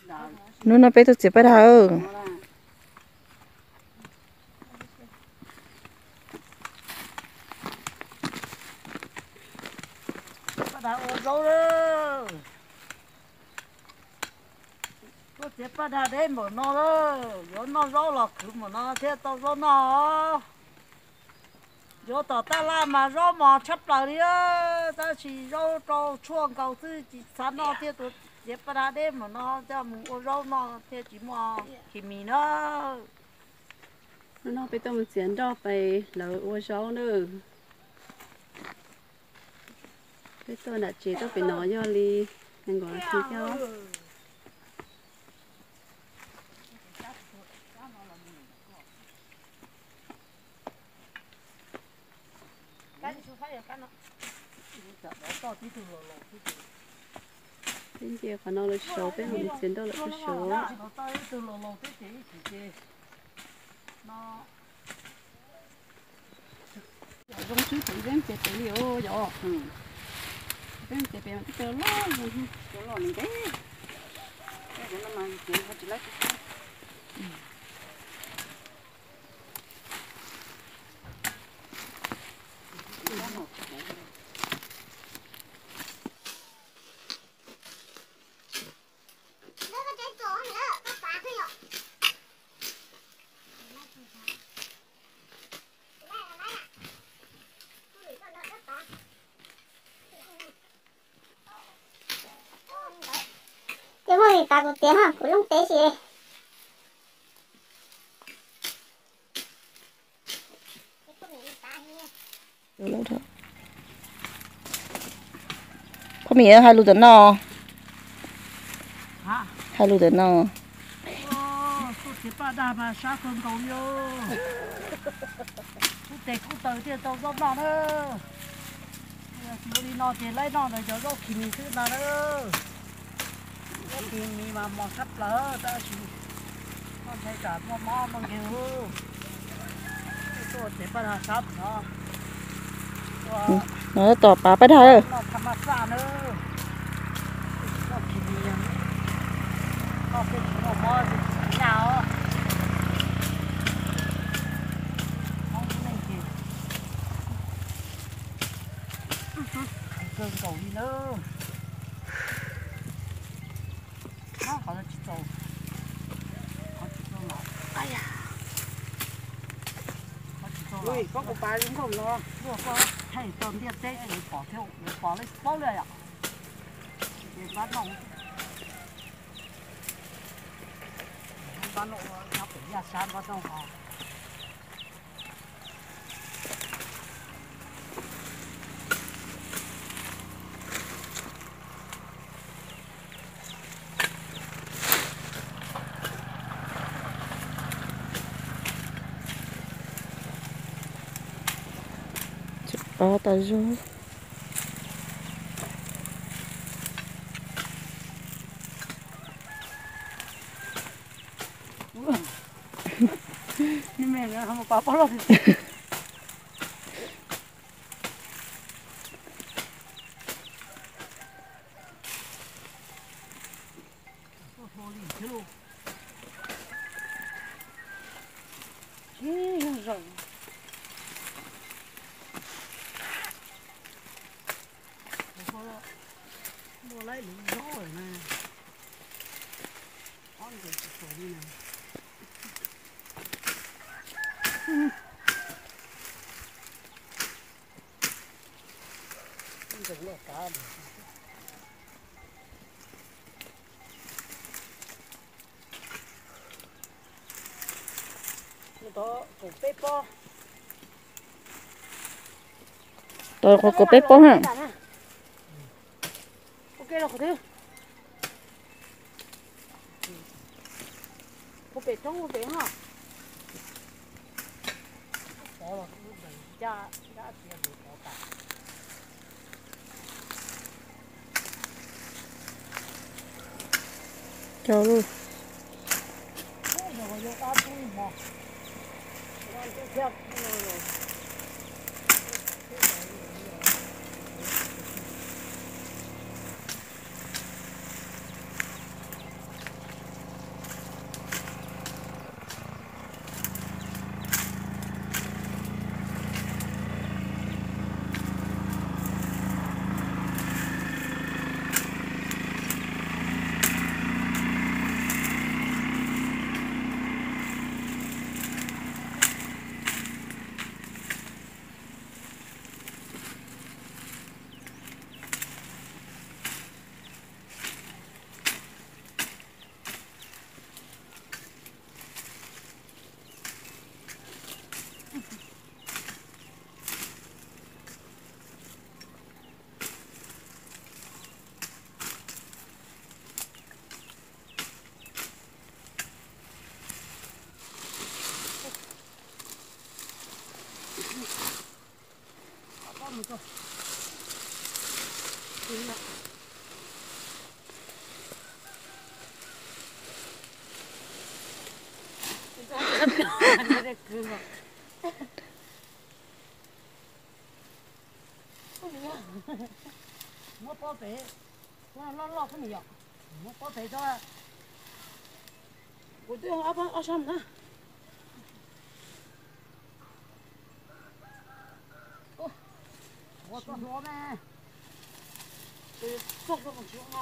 Hnub no peb tuaj txiav paj daj. Paj daj ua zaub lawm. Tuaj txiav paj daj deb npaum no lawm, yuav noj zaub los khwv npaum no thiaj tau zaub noj. Yuav tom taj laj mas zaub mos tshaj plaws li, tab sis zaub rau tshuaj nkaus xwb tsis xav noj thiaj tuaj txiav paj daj deb npaum no coj mus ua zaub noj thiaj tsis muaj khes mis na. Hnub no peb tuaj mus txiav nroj pem lawv ua zaub na. Peb tuaj nram tsev tuaj pem no yog li nees nkaum nas this thiab. Peb nce qhov no lawv saud, peb mus txiav nroj lawm peb saud. Zoo xwb, peb nce pem li os yom. Peb nce pem mas twb cov loj, cov loj ntev. Ces muaj li tas kuv tias kuv looj teb si. Phob Mim hais lus tam no, hais lus tam no. Tuaj txiav paj daj mas sab kawg nkaus li. Kub tes kub taw thiaj tau zaub noj na. Tsis ua li no ces laib noj ntawd cov zaub khes mis xwb ntag na. Zaub khes mis mas mos tshaj plaws tab sis noj ntshai tsam muaj mob muaj nkeeg. Tuaj txiav paj daj sab no. No tab tom pav paj daj. Noj tham maj xaj na. Noj khes mis, noj thiaj tsis muaj mob tsis nyaj os. Hmoob neej ces kawg nkaus li na. Qhov tsis txaus, qhov tsis txaus los, qhov tsis txaus los, koj kuv pav zoo nkauj no, luag koj thaij tau ntiaj teb lawv pom thiab, lawv pom lawv paub li yom. Ces npab nooj, npab nooj nyob pem yaj sab npab nooj os. Tsis pav tas zog. Muaj laib lub zaub na. Ob nkees tsis tau li na. Nkees loj kav. Tau kaum peb pob. Tau kaum peb pob ha. Puag pem roob puag pem ha. Cau lawm. Muab pob pem, loj loj xwb yom. Muab pob pem tso. Kuv twb ob sab na. Ua txoj hlua me. Txoj hlua tsis ua no.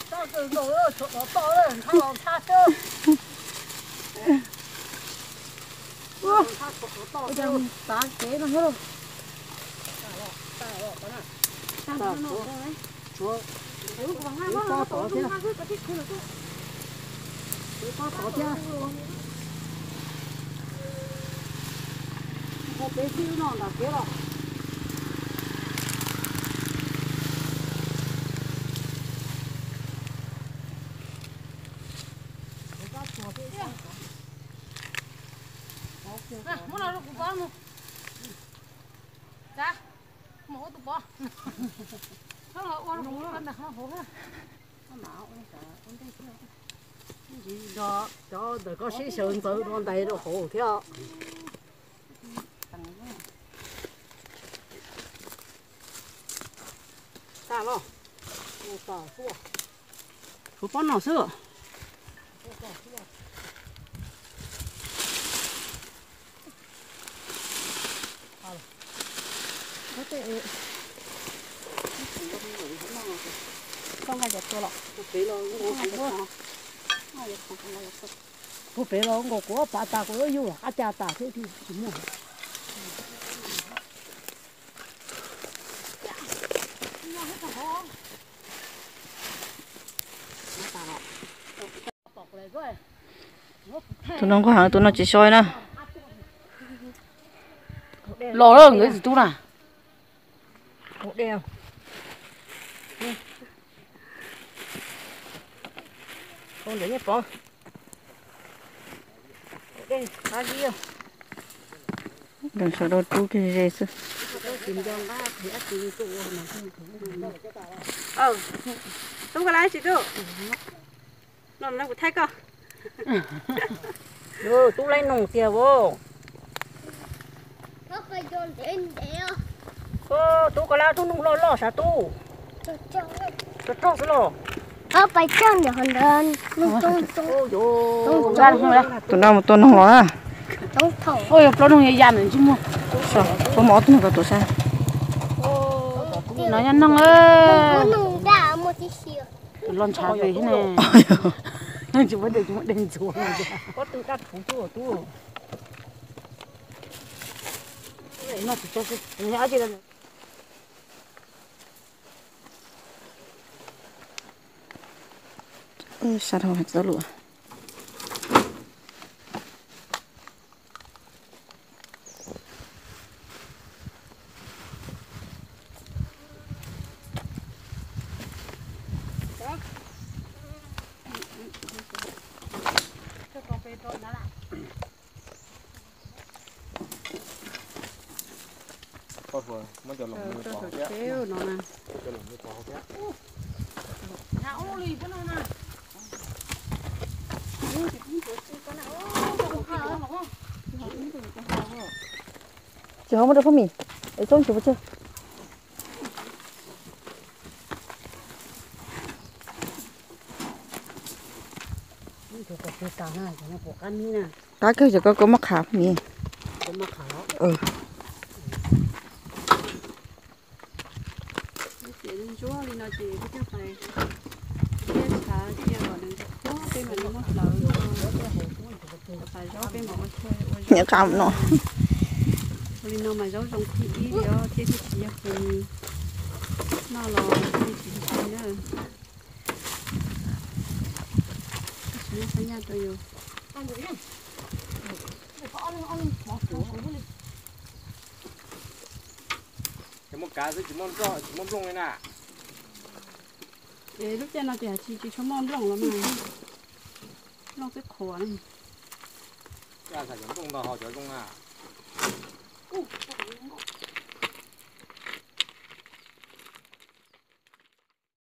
Txoj kawg nkaus, tshuav tod toj, ntshab los ntshab xwb. Tav kev no thiab lauj. Tshuav ib pob tod thiab. Ib pob tod thiab. Ua peb xib no nram kev los. Muab los rau kuv pob mus. Tsa, mus ua tus pob. Txhob los ua rau kuv ntag, qhov hauv. Cov ntawm koj sib sawv ntxaws rau ntais rau hauv thiab. Tag los. Kuv pob no xwb. Puag pem los nkaus kuv ob pav tas kuv yuav yug qab cag tas thiab tsis muaj. Tus no nquag heev, tus no tsis soi na. Los lawm nkawd txiv tub na. Sawv daws rub kiag ze xwb. Tub koj lab tsis tub? Los kuv thaij koj. Tub laib noog tiag vauv. Tub koj lab tub noog loj loj sav tub. Rog rog xwb los. Tus no mus tua noog los na. Ua plaub noog ya ya ntawm ntsej muag. Plaub mos ob tug noog ko tuav saib. No nyob noog. Los ntshav pem thiab ne. Tsis muaj dej, tsis muaj dej ntxuav. Sab dhau tsis tau lus. Tsis ho muab rau phab mis, es txob tsis pov tseg. Qab kawg cov ko koj muab qhav phab mis. Ntsuab li no ces peb coj pais thiab tshav thiab kom nws ntxuav, peb mam li muab hlawv, pas zaub peb mam ua chaw ua zaub no. Ua li no mas zaub zoo thib ib li os, thiab twb tsis yog pes noj los thiaj li tsis ntxim na. Tsis muaj xab nyaj rau yus. Ces muaj kav xwb, tsis muaj nplooj, tsis muaj nplooj li na. Es lub caij no tias tsis, tsis tshua muaj nplooj los mas. Nplooj twb qhuav. Cov nplooj ntau hos cov zoo na.